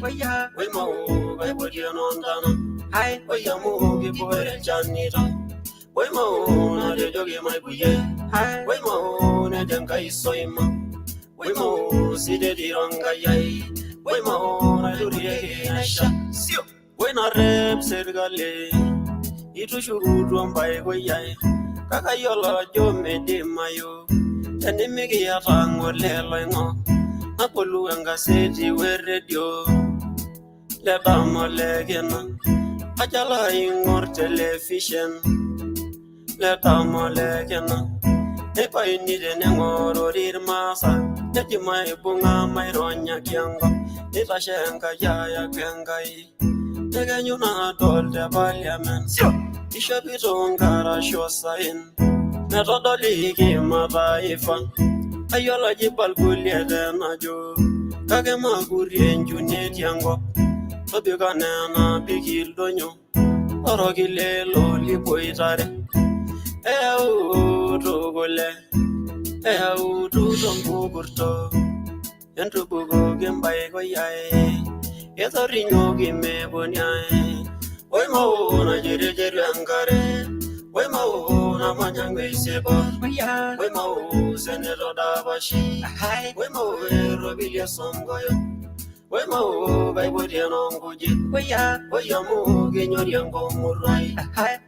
S29: oimao kaipotie nontana oiamu kipuere ilchanito oimao natejoki maipuyie oimao nejo Enkai soima oimao sitetiro Enkai ai oimao naiturieki naisha. Oinarrep serkali itushukutua mpaikoyiai kakayiolo ajo meidimayu tenimikiata ng'ole loing'ok nabolu engaseti weredio ledama lekina ajala aing'or televishen ledama lekina neipaini teneng'orori irmaasai neji maibung'a maironyaki enkop nitashe Enkai ayaki Enkai nekenyu naadol te parliament ishopito nkarash osaen metodoli kimataifa ayiolo ajo kulie tenajo kake makurie enchunieti enkop tobika nena biki ildonyo oroki lelo liboitare eyautu kule eyautu tonkukurto entubukoki mpaikoyiai etorinyoki meponiai oimao najerejeru enkare oimao namanya ng'uesipor oimao seneto dapashi oimao eropili esongoyo oimao kaipotie enonkujit oi amu kenyorie enkong'oruai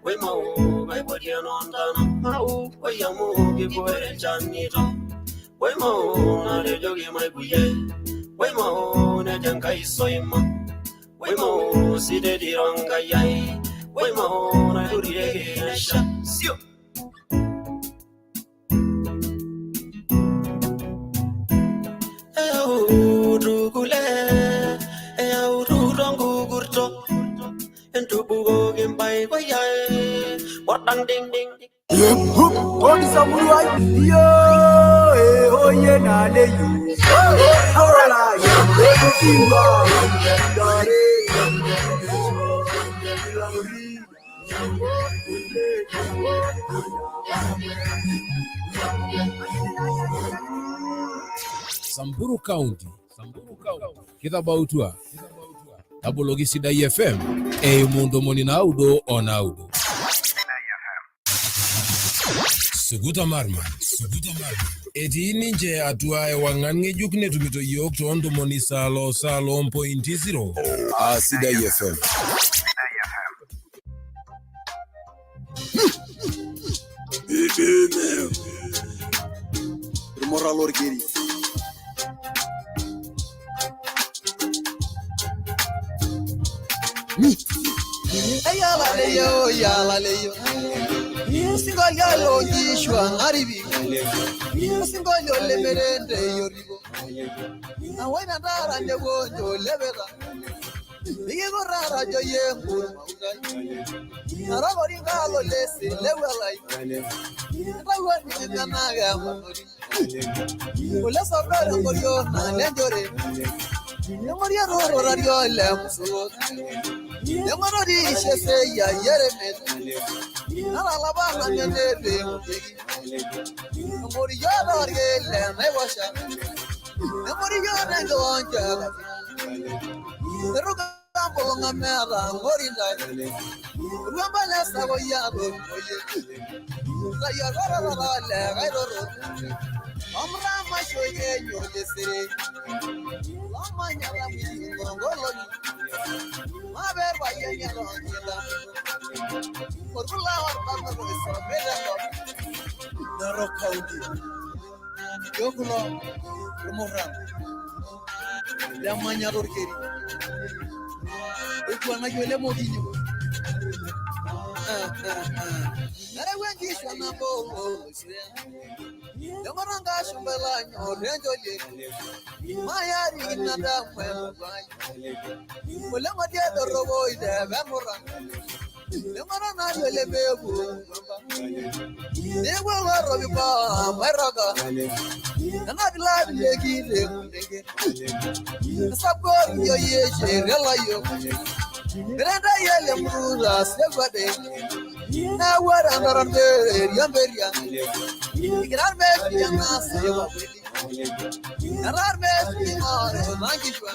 S29: oimao kaipotie enontana oi amu kiboere ilchanito oimao natejoki maikuyie oimao nejo Enkai soima oimao sitetiro Enkai ai oimao naiturieki nesha sio. Eyautu kule eyautu tonkukurto entubukoki mpaikoyiai wadang ding ding.
S5: Samburu County, kitabautua taboloki Sidai FM eimu 99. Sukuta Marmar, etii ninche atua ewang'an ng'ejuk netumito yiok too 97.0 aa Sidai FM.
S1: Irmurra lorkeri.
S4: Eyalaleyo, yalaleyo. Sinkolio lonkishwa ng'aribi. Sinkolio lemerente yoribo. Awena tara nebonjo lebeta. Ikikurara joye ngurmautai. Arokori nkalo lesi lewelai. Entawuoni ninganake emanori. Ole sordore enkorio nalenjore. Enkorio rororario lemusurot. Engorori isheseyia yeremet. Nalalapa namenepe nguteki. Engoriyo torkele naiposha. Engoriyo tenkiwanja kati. Eruka nkolong'a meeta ngorintai. Orwamba lesakoyia tormoyie. Ntayiolo lekairoro. Omramasho kenyo lesere. Lomanyara mwingi ngolongi. Maber payian lonkila. Orkula orbarnot oisomita enkop.
S1: Narok County.
S4: Yiok kulo irmurran lemanyata orkeri. Oikuanaki ole mokinyo. Nereu enkishwa nabo oloisuya. Eng'ora nkashumba lanyor encholie. Mayarikina damu emukai. Ole ng'otie dorropoi tepemuran. Eng'ora nari ole meepuo ngwamba. Neeku oloropi paa mairraga. Enapilapileiki tekundenge. Esapukori yeshere layiok. Mirentai ele muruta sekuade. Neeku ore entoron emperia. Egira irmesii ang'as kweli. Etaa irmesii ing'oru nkishua.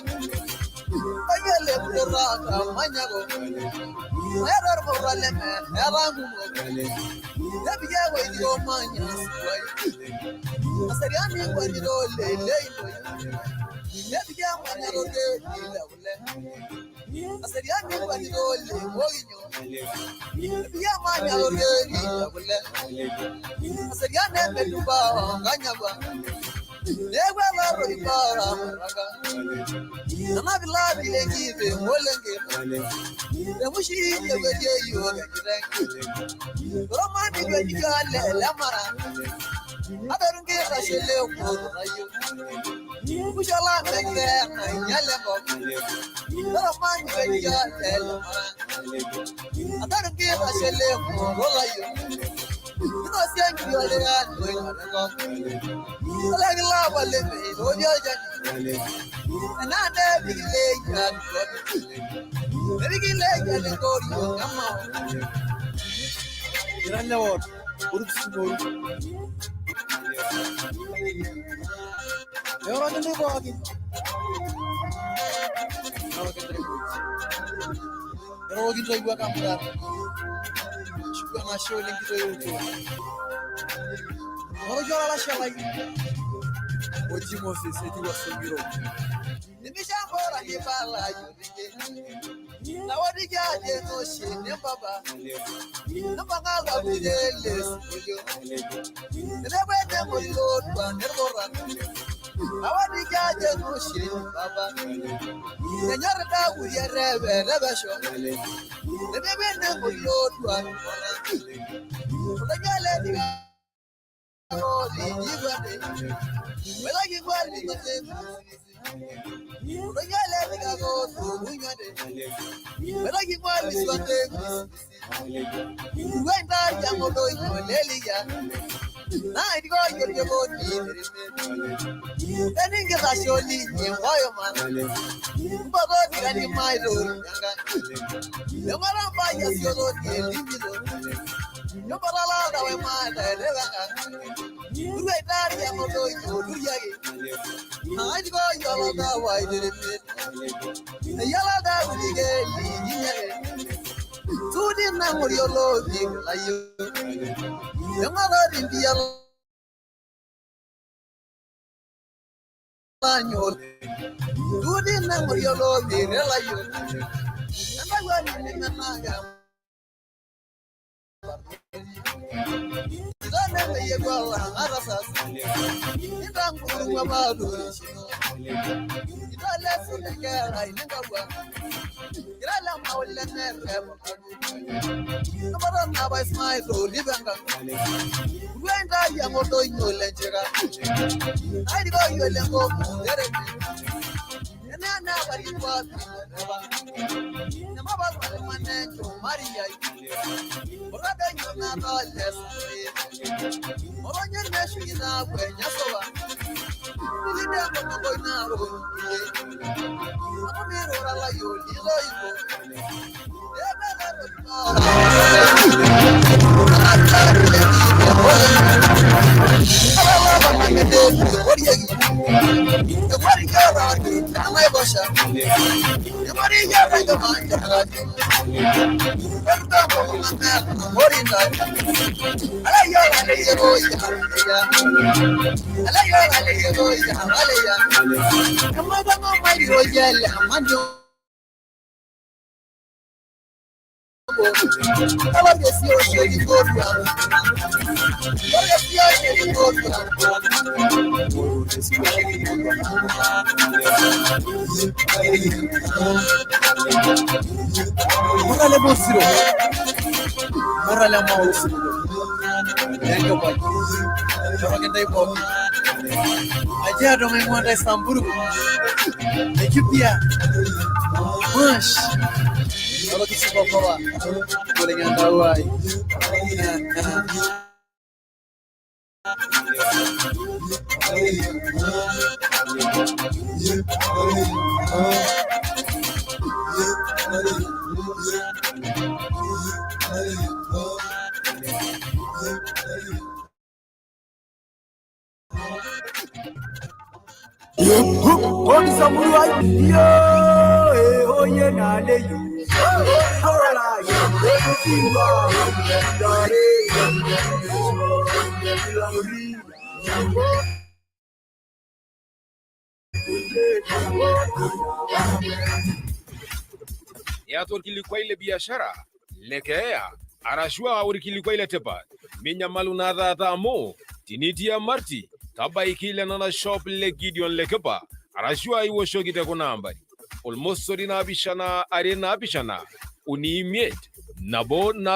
S5: Eata orkilikuai le biashara le keeya arashu aa orkilikuai le tipat minyamalu naa taata amu tinitii emarti tabaiki lenana shop le Gideon Lekepa arashu aa iwoshoki te kuna ambari 0 7 2 7 3 5 1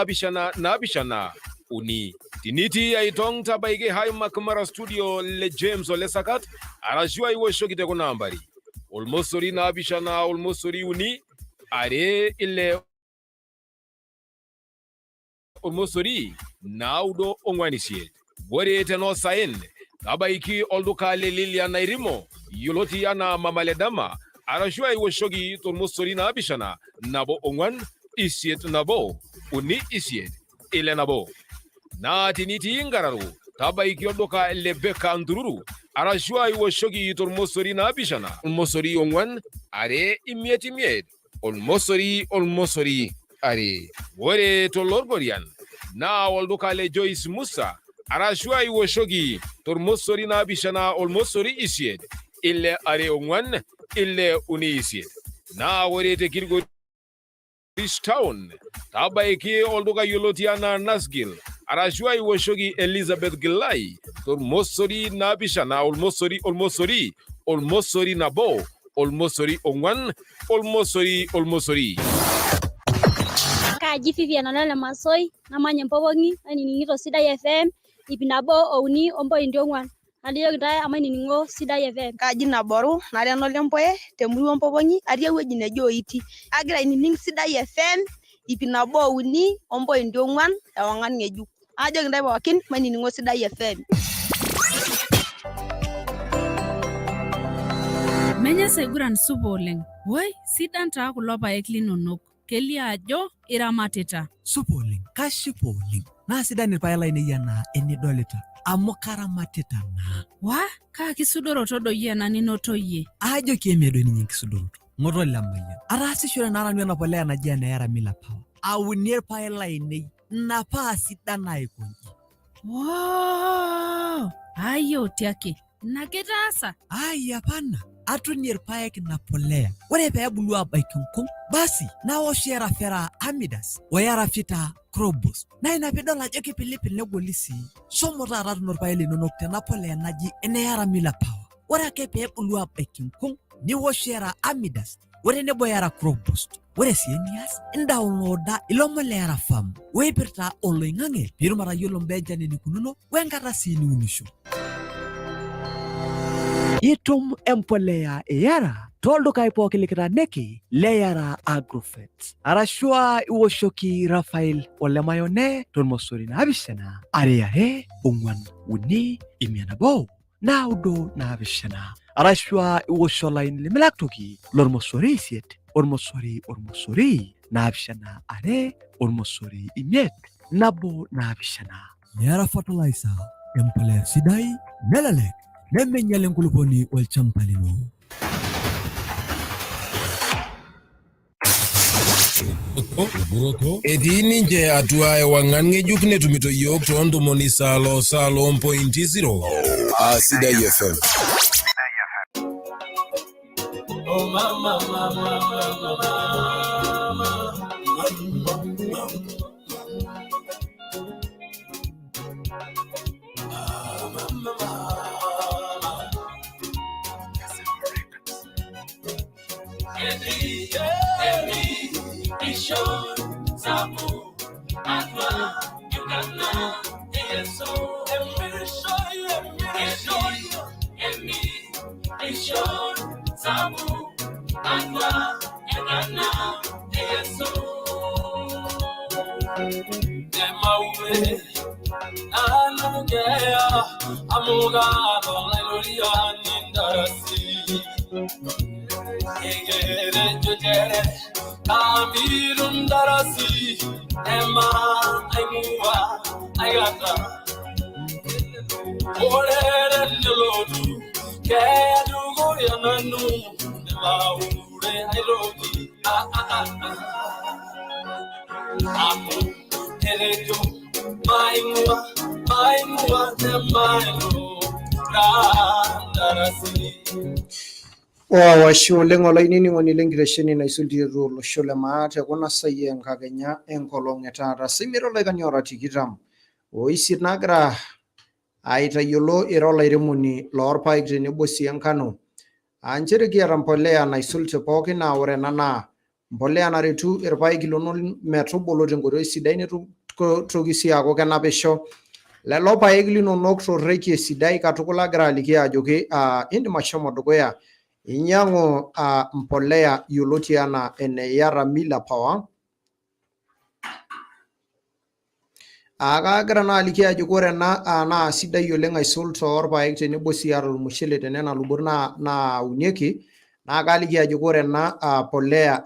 S5: 7 7 3. Tinitii aitong tabaiki Highmark Mara Studio le James ole Sakat arashu aa iwoshoki te kuna ambari 07 03 2 6 0 9 4 8. Ore tenoosaen tabaiki olduka le Lilian Nairimo yioloti anaa Mama Ledama arashu aiwoshoki 07 1 4 8 1 3 8 6 1. Naa tinitii Nkararu tabaiki olduka le Beka Ntururu arashu aiwoshoki 07 0 4 5 5 0 0 2. Ore tolorgorian naa olduka le Joyce Musa arashu aiwoshoki 07 0 8 6 2 4 6 3 8. Naa ore te Kilgoris Town tabaiki olduka yioloti anaa Nasgil arashu aiwoshoki Elizabeth Gilai 07 0 0 0 1 0 4 0 0.
S7: Kaaji Vivian Olele Masoi, namanya Empopong'i, nainining'ito Sidai FM 103.4. Najoki ntae amainining'o Sidai FM.
S8: Kaji Naboru, nara enolempoye temurua Empopong'i, atii ewueji neji Oiti. Agira ainining Sidai FM 103.4 ewang'an ng'ejuk. Ajoki ntae pookin mainining'o Sidai FM.
S9: Menye saiguran supa oleng. Woi, sidan taa kulo paek linonok. Kelio ajo iramatita.
S10: Supa oleng, kashipa oleng. Naa sidan irpaek lainei anaa enidolita amu karamatita naa.
S9: Wa, kaa kisudoroto doi ena ninoto iyie?
S10: Aajoki emee doi ninye enkisudoroto. Ng'oto Lemayian. Ataasishore naa nanu ena polea naji ene Era Miller Power. Aunie irpaek lainei ina paa sidan aikonji.
S9: Woo! Ayio tiaki. Ina kitaasa?
S10: Ai hapana. Atunie irpaek ina polea. Ore pee ebulu aabaiki nkung, basi naosh Era Fera Amidas o Era Fita Crobos. Naa ina piidol ajo kipilipil negoli sii. Shomo taata tuuno irpaek linonok tena polea naji ene Era Miller Power. Ore ake pee ebulu aabaiki nkung, niwosh Era Amidas o tenebo Era Crop Boost. Ore sii enias, indaunlooda ilomon le Era Farm oipirta oloing'ang'e piitum atayiolo mbaa enchan enikununo wenkata sii niunisho. Itum empoleya e Yara tooldukai pooki likitaaniki le Yara Agrofert. Arashu aa iwoshoki Rafael Olemayone tormosori 7 2 2 4 5 1 9 7 arashu aa iwosh olaini lemilak toki lormosori 8 0 0 7 2 0 5 1 7. Yara Fertilizer, empoleya sidai nelelek nemeinyal enkulupuoni olchamba lino.
S5: Etii ninche atua ewang'an ng'ejuk netumito yiok too 97.0
S6: Aa Sidai FM.
S16: Oh mama, mama, mama, mama.
S2: Mekure aitoki ah ah ah ah. Amu etejo maing'ua maing'ua temailo randarasini.
S11: Ashe oleng olainining'oni lenkitesheni naisul tiatua olosho le maa te kuna sai enkakenya enkolong e taata. Saa imiet oldaikani ora 28 nagira aitayiolo ira olairemoni loorpaek tenebo sii enkano. Aa nchere kiata mbolea naisul te pookin naa ore ena naa mbolea naretu irpaek linonok metubulu tenkoitoi sidai nitoki sii aaku kenapisho lelo paek linonok torrekie sidai katukul agira aliki ajoki indim ashomo dukuya inyiang'u mbolea yioloti anaa ene Yara Miller Power. Kaagira naa aliki ajoki ore ena naa sidai oleng aisul toorpaek tenebo sii ata ormushele tenena lubot naunieki naa kaliki ajoki ore ena polea.